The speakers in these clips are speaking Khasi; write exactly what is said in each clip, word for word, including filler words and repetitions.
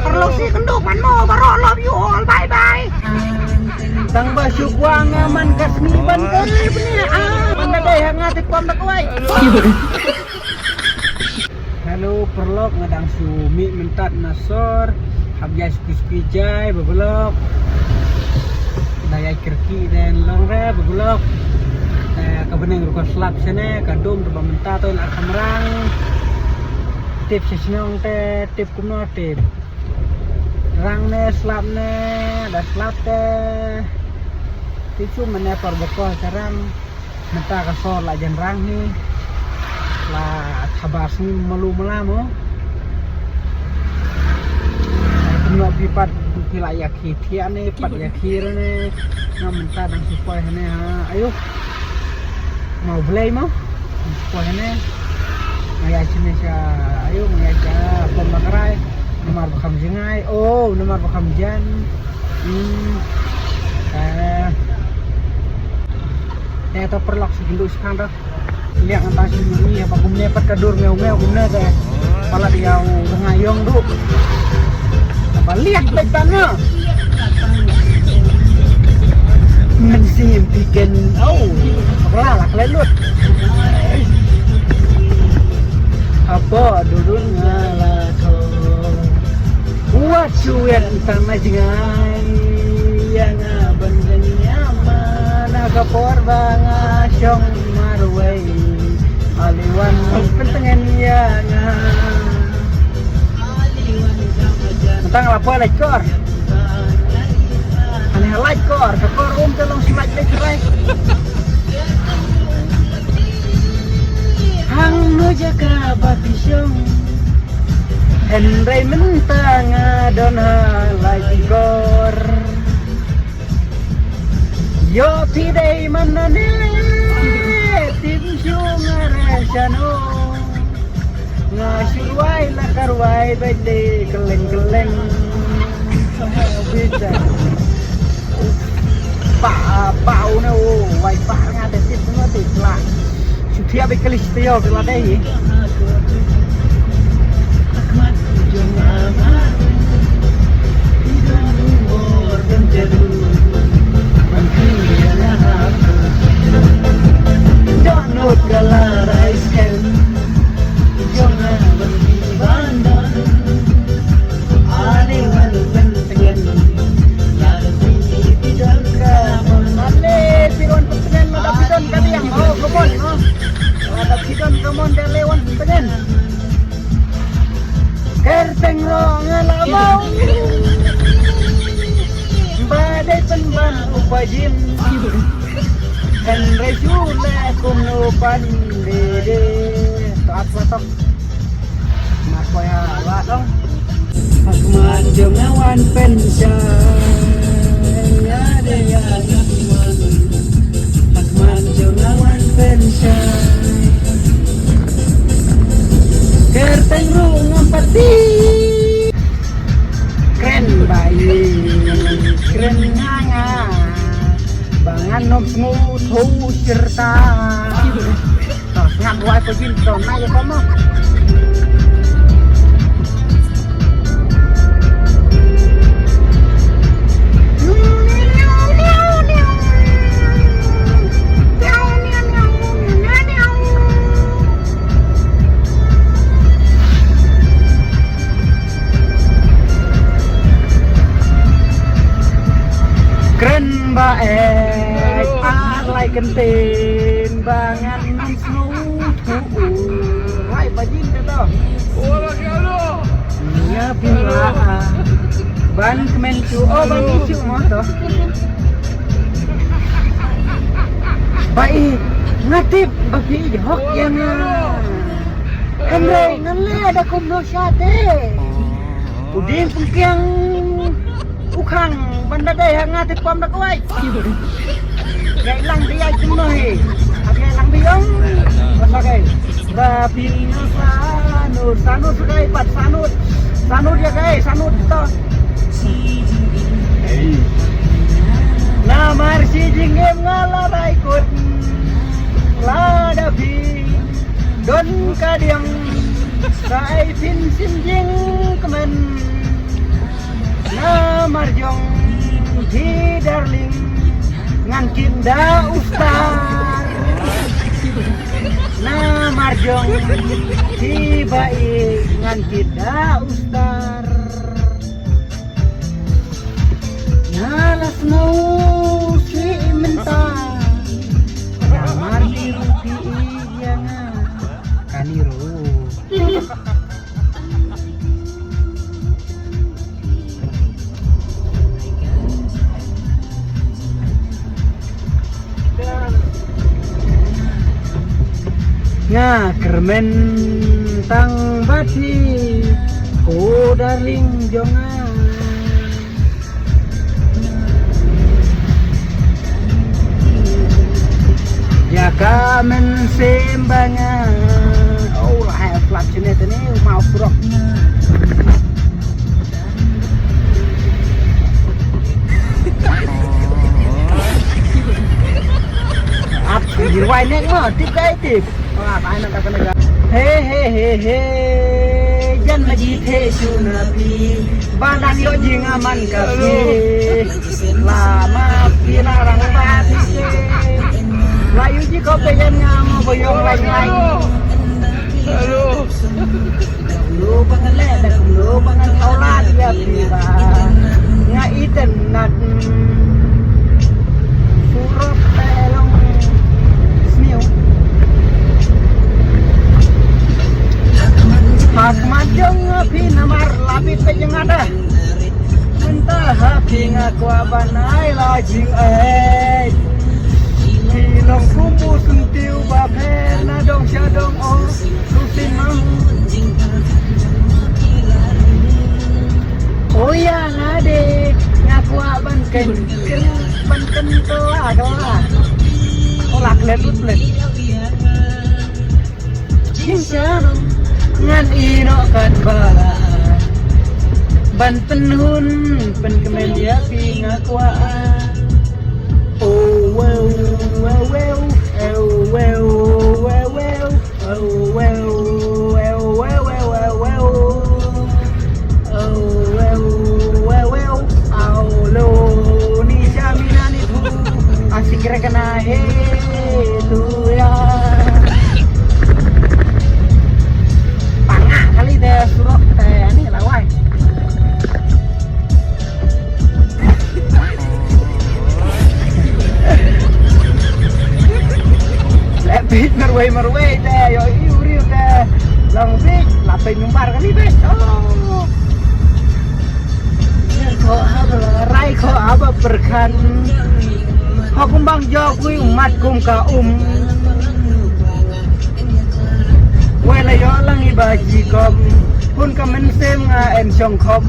Paralok shi kynduh, man mo baroh, love you all, bye bye. Tang ba shu kwah nga man ka sngi ban ka lip ni, ah, man da dei ha nga te kwah da kwai. Hello paralok, nga dang shu mih mynta na sor. Hap ïa shu shu jai ba paralok. Da ïa kyrkieh den long re ba paralok. Eh, ka bneng ruh ka slap shane, ka dum ruh ba mynta to la kham rang. Tip sha shnong te, tip kumno tip. Rang ne slap ne, da slap te. Te shu mane por boko te rang. Mynta ka sor la jan rang hi. La thabar sngi malu mala mo. Ai kumno phi pat phi la ïa khi thiah ne, pat ïa khi re ne. Nga mynta dang shu poi hane ha. Ayo. Mau blei mo. Poi hane. Nga ïa chine sha, ayo, nga ïa sha pom bakrai. Namar ba kham jngai. Oh, namar ba kham jan. Hmm. Eh. Eh, to paralok shi kynduh shi khang to. Liang anta shi ni, apa kumne pat ka dur meu meu kumne te. Palat ïa u nga ïong duh. Apa liat bad tana. Mynsiem piken. Au. Apa la la klet lut. Apa dudun nga la ko. Wat shu wet tang na jngai ïa nga ban ïa ma na ka por ba nga shong marwei. Ali wan pyntngen ïa nga. Tang la poi lait kor. Ane lait kor, ka kor um te long shu lait lait lait. Hangno jaka ba phi shong. Hynrei mynta nga don ha lait kor. Ïoh phi dei man nane, tim shu nga re shano. Nga shu rwai la ka rwai bad dei kylleng kylleng. Bita. Ba, ba, une, oh, wai, ba, nga te tip, nga te tla. Shu thiah bad kali shu thiah bad la dei. Don't know color I scan. Jong nga ban di ban don. Ani wan ban tngen. Lada phi don ka mon. Ale phi don ban tngen, lada phi don ka diang. Oh, ka mon, oh. Lada phi don ka mon, da le wan ban tngen. Kyrteng ruh nga la mau. Ba dei pynban u pajin. Hynrei shu leh kumno pat de de. To at la tok. Mat ko ïa la dong. Hakmat jong nga wan pynshai. Ïa de ïa de. Hakmat jong nga wan pynshai. Kyrteng ruh ngam pati. Kren ba i, kren nga nga. Ba ngan ym sngewthuh shirta. To, sngap wai ko jin to, na ïa ko mo. Kren ba eh, ar lai kyntien ba ngan ym sngewthuh. Lai ba jin ka to. Ïa phi la ban kmen shu, oh, ban shu mo to. Ba i, nga tip ba phi hok ïa nga. Hynrei ngan leh da kumno shate. U dieng pynkiang u khang ban da dei ha nga te pom da kwai. Ngai lang di ai kumno hi. Ngai lang di ong. Ba kai. Ba phi nga sanut, sanut sukai pat sanut. Sanut ïa kai, sanut to. Namar shi jingim nga la rai kut. Lada phi don ka diang. Sa ai phin sim jingkmen. Hi darling, ngan kit da u star. Namar jong hi ba i ngan kit da u star. Nga la sngewsih mynta. Namar hi ruh phi ïa nga. Kane ruh. Nga kyrmen tang bad phi, ko darling jong nga. Ïa ka mynsiem ba nga. Oh, la hai flap sini tani, mau surok. Ap, hirwai nek ma, tip kai tip. He he he he. Jan ma ji the shu na phi. Ba nang ïoh ji nga man ka phi. La ma phi la rang ba phi. La ïoh ji ko pe jan nga mo ba ïoh lai lai. Hello. Dak kumno ba ngan leh, dak kumno ba ngan thaw lad ïa phi ba nga itynnad. Surok te long sniew. Ha khmat jong phi namar la phi peit ïa nga da. Mynta ha phi nga kwah ban ai la jingaiñ. Phi long kum u syntiew ba pher na dong sha dong oh. Rusin mang. Oh ïa nga de nga kwah ban ken ken ban ken kela kela. Oh la klet lut klet. Jingshang ngan ïeh noh katba lah ban pynhun pynkmen ïa phi nga kwah. Oh wow wow wow, oh wow wow wow, oh wow wow wow wow wow. Oh, wow, wow, wow. Au, lo, ni sha mina ni tu. Asik kira kena, he, tu ya. Panga kali te surok te ani lawai. Leh bit marwei marwei te, yo i uri te. Long bit, lapei numbar kali bit. Oh. Ko haba rai ko haba perkhan. Ho kumbang jo kui umat kum ka um. Wei la ïoh lang i ba ji kop. Hun ka mynsiem nga en shong khop.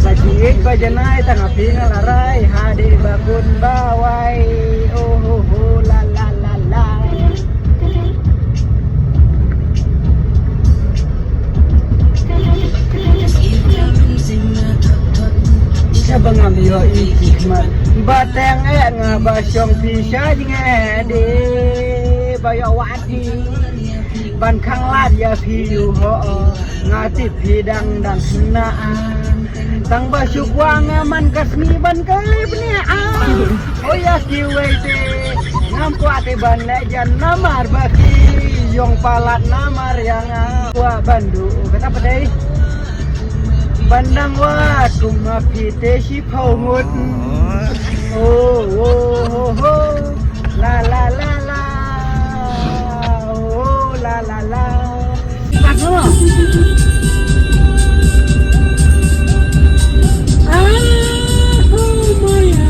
Ba ji ik ba janai tang api nga la rai. Hadi ba kun ba wai. Oh ho ho la la la la. Sha ba ngam ïoh i ki khmat. Ba teng eh nga ba shong phi sha jingeh de. Ba ïoh wat phi. Ban khang lad ïa phi ïu ho. Nga tip phi dang dang hna. Tang ba shu kwah nga man ka sngi ban ka lip ne. Oh ïa kiwei te ngam kwah te ban leh jan namar ba ki ïong palat namar ïa nga kwah ban duh kata pat dei ban nang wad kum ma phi te shiphew ngut. Oh oh oh oh. La la la la. Oh la la la. Pat lo. Ah, oh, maya.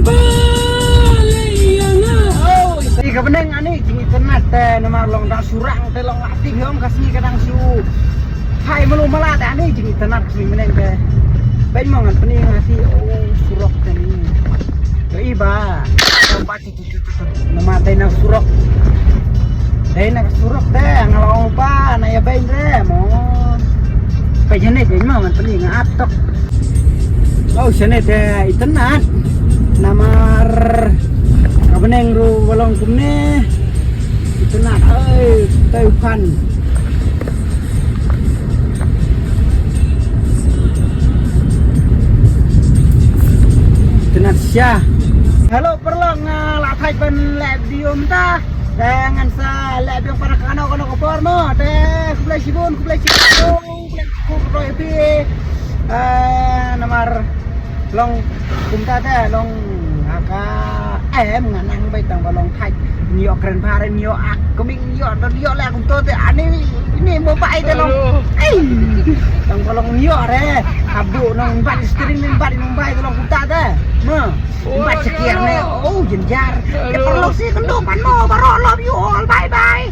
Bale yana. Oh, i ka bneng ani jing itynnad te namar long dang surang te long ati hiong ka sngi ka dang su. Hai malu mala te ani jing itynnad ka sngi bneng te. Peit mo ngan pyni nga si, oh, surok te ni. Yo i ba. Namar dei na surok. Dei na surok dei, nga la ong ba, na ïa beiñ re, mo. Peit shane dei mo, ngan pyni nga ap tok. Oh, shane dei, itynnad. Namar, ka bneng ruh ba long kumne. Itynnad, ai, tei u phan. Sha. Hello paralok, nga la thait ban leh video mynta. Te ngan sa leh biang para kano kano ka por mo. Te khublei shibun, khublei shibun, khublei shibun, khublei phi. Eh, namar long kumta te long ha ka em nga nang bai tang ba long thait. Nyo kren pare nyo ak keming nyo don nyo leh kumta te ani ini mobile te long. Ei. Tang ba long nyo re. Abu nong ban string nong ban nong bai te long kumta te. Ma. Ba chekiar ne, oh, jenjar. Ya perlu sih kendo pano, baro love you all, bye bye.